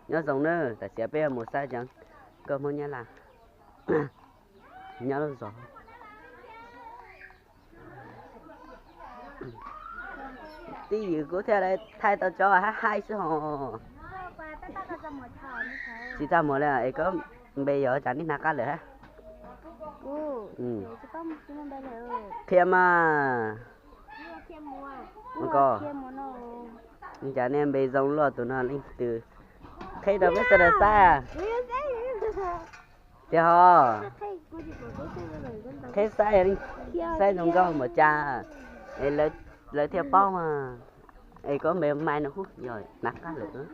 Nyob zoo nawb, tam sim peb yuav mus saib cov nkauj Hmoob Nyab Laj nyob lub zos. Twj ywm kuv thiaj li thaij tau cov haib haib xwb hos. Tsis txaj muag li es koj npe yog cas nej hnav qab lawm hab? Qhia mas. Koj, cas nej npe zoo luaj, tus no leej twg? Qhia rau peb sawv daws saib. Tiag hos, qhia saib, saib zoo nkauj npaum cas es lawv thiaj paub mas. Es koj npe Mai no hub, yog hnav qab lawm.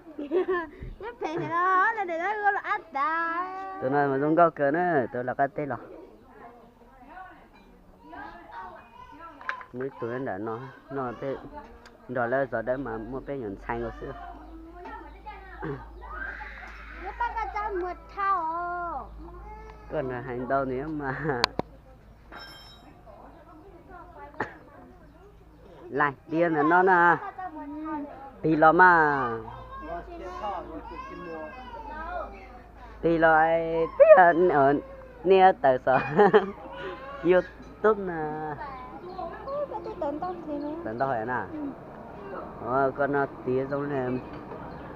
Tus no mas zoo nkauj kawg na, tus lawv qab teb los. Muaj ib tug nram no, no nrog lawv zos dawb mas muaj peb nyuam ntxhais nkaus xwb. Koj nrog hais ntau nws mas. Lais, tig ntawm no na. Tig los mas. Tig los, nej tawm saum YouTube na. Tawm ntau na. Koj no tig zoo li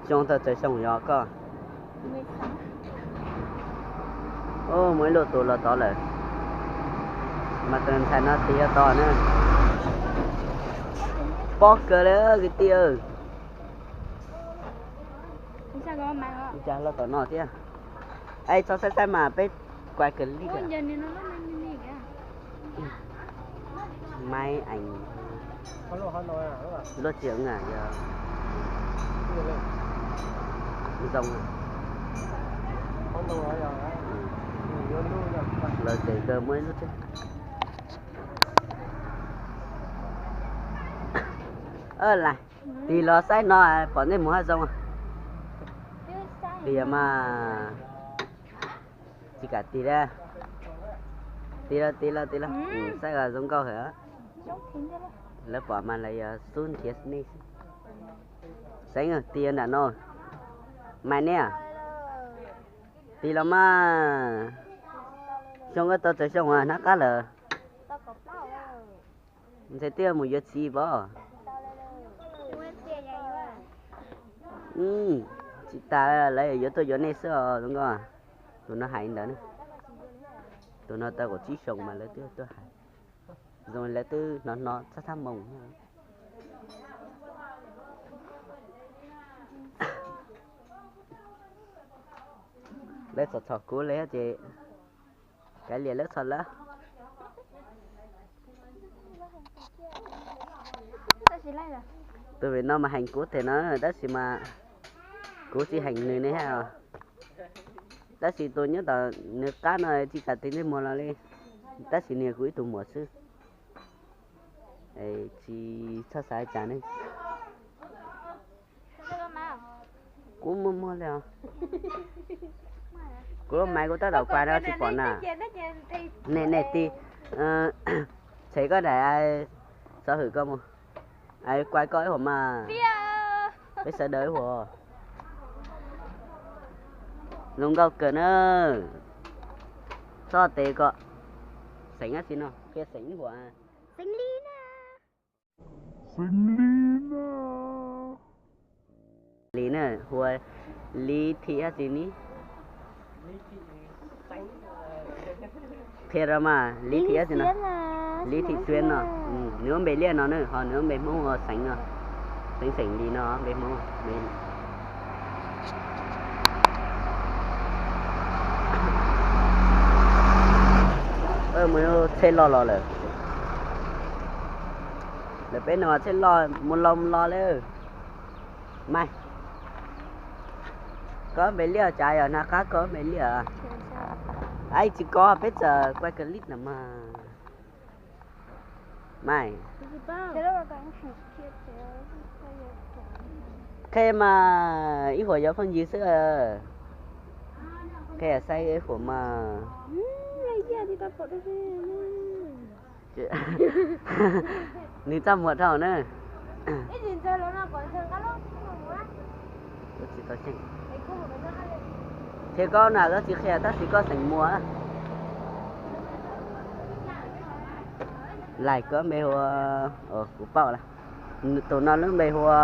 xyoo tau txawm xyoo yog koj. Muaj ib lub tus los tod lawm. Mas tus ntxhais no tig tod na. Pob kawg li kwv tij. Cas los tom no thiab. Es txhob saib saib mas peb kuaj kawg li. Maiv ees, luaj tsis na yog zoo. Lawv ces kawg muaj ib lub tsev. Lais, tig los saib no pom nej mus haj zoo. Tig mas. Tsis kam tig li. Tig los, tig los, tig los, saib zoo nkauj heev. Lawv pom mas lawv yuav xub nrhiav nej xwb. Xeev, tig nram no. Maiv ne, tig los mas. Xyoo koj tau txawm xyoo hnab qab lawm. Ntxhais twb mus yuav txiv pom. Tsis tas, lawv yuav tuaj yuav nej xwb os zoo nkauj. Tus no hais ntawd ne. Tus no tau kaum tsib xyoos mas lawv twb tuaj hais. Zoo li lawv twb hnov hnov txhab txhab moo. Lawv txhom txhom kuv li ces kav liam lawv txhom lawv. Tus vim no mas heev kuv tes no tab sis mas kuv tsis heev nws ne. Tab sis tus nyob tom nws qab no tsis kam tig ntsej muag los li, tab sis nws yog kuv ib tug muam xwb. Tsis txhob xav cas ne. Kuv muaj muag li os. Kuv lub maiv kuv tab tom kuaj rau tsis pom na. Nej, nej tig, tshem koj daim xov hwm koj mus. Kuaj koj ib huam mas. Peb sawv daws ib huam. Zoo nkauj kawg na. Txhob tes kom xeem dab tsi no, qhia xeem ib huam. Xeem Lis na. Lis na, hu ua Lis Thim dab tsi ne? Qhia rau mas, Lis Thim dab tsi no? Lis Thim Xuyab no. Nws lub npe liaj no na, ho nws lub npe Hmoob ua Xeev no. Xeev Xeem Lis no npe Hmoob. Mus txhij loj los lawm. Lawv peb no txhij loj mus los mus los lawm. Mas koj npe liaj cas yog na, qab koj npe liaj. Ab, tsis koj, peb txawm kuaj clip no mas. Mas qhia mas ib huam yog phooj ywg xwb. Qhia saib ib huam mas. Nws txaj muag dhau na. Tsis tau xyeej. Thiab koj na koj tsis qhia tab sis koj xeem Muas. Lais koj npe hu, kuv paub lawm. Tus no lub npe hu ua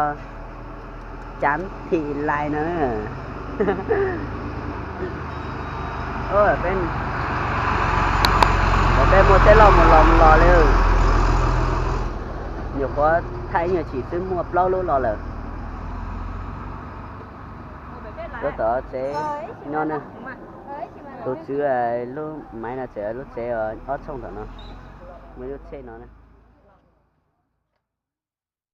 Cav Thim Lais no. Peb muaj tej loj mus los mus los li. Nyuam qhuav thaij ib nyuag chim xwb muaj plaub lub los lawm. Lub tom tsev nyob ne. Tus tswv lub maiv no tseem lub tsev ob tshooj tom no, muaj lub tsheb no.